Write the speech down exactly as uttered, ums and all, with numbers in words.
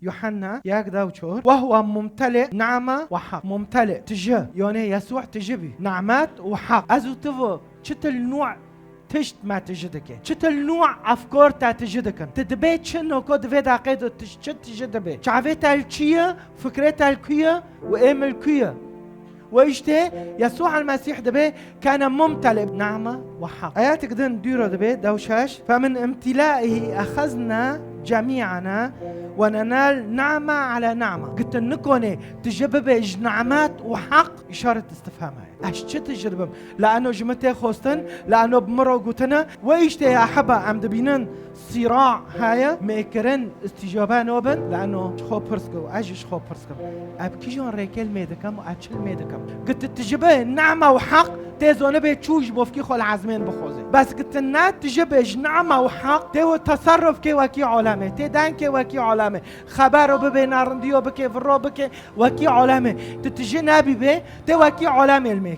Yuhanna yek da û çor. Ve huve mumteli name ve haq. Mumteli, tiji. Yanî Yesû tiji bî. Nimet ve haq. Ez û tu çi til nû tişt me tiji dike. Çi til nû efkar te tiji dikin. Tu dibê çi noko di vê deqê de tij-, çi tiji dibê. Çavê te li kî ye, fikrê te li kî ye û ê min li kî ye. Ve îşte Yesû el-Mesîh dibê kene mumteli name ve haq. Ayetek din dûro dibê, dew şeş. Fe min imtilaihi exezna cemî'ana ve nenal name ala name. Gitin nikonê tiji bibê ji nimet û haq, işaret istifhama ye. Ez çi tiji dibim? Leano ji min tê xwestin, leano bi min re gotine, ve îşte ya heba em dibînin sîra heye, mêkirin, îstîcabe nobin, leano ji xwe pirs kir û ez jî ji xwe pirs kim. Ez bi kîjan rêkê li mê dikim û ez çi li mê dikim? Gitin tiji bê name û heq, tê zonibê çû ji bovkî xwe li ezmên bixwazê. Bes gitin ne, tiji bê ji name û heq, tê wê teserruf kê wekî alemê, tê deng kê wekî alemê, xebero bibê, narindo bikê, viro bikê, wekî alemê. Tu tiji nebî bê, tê wekî alemê li mêkê.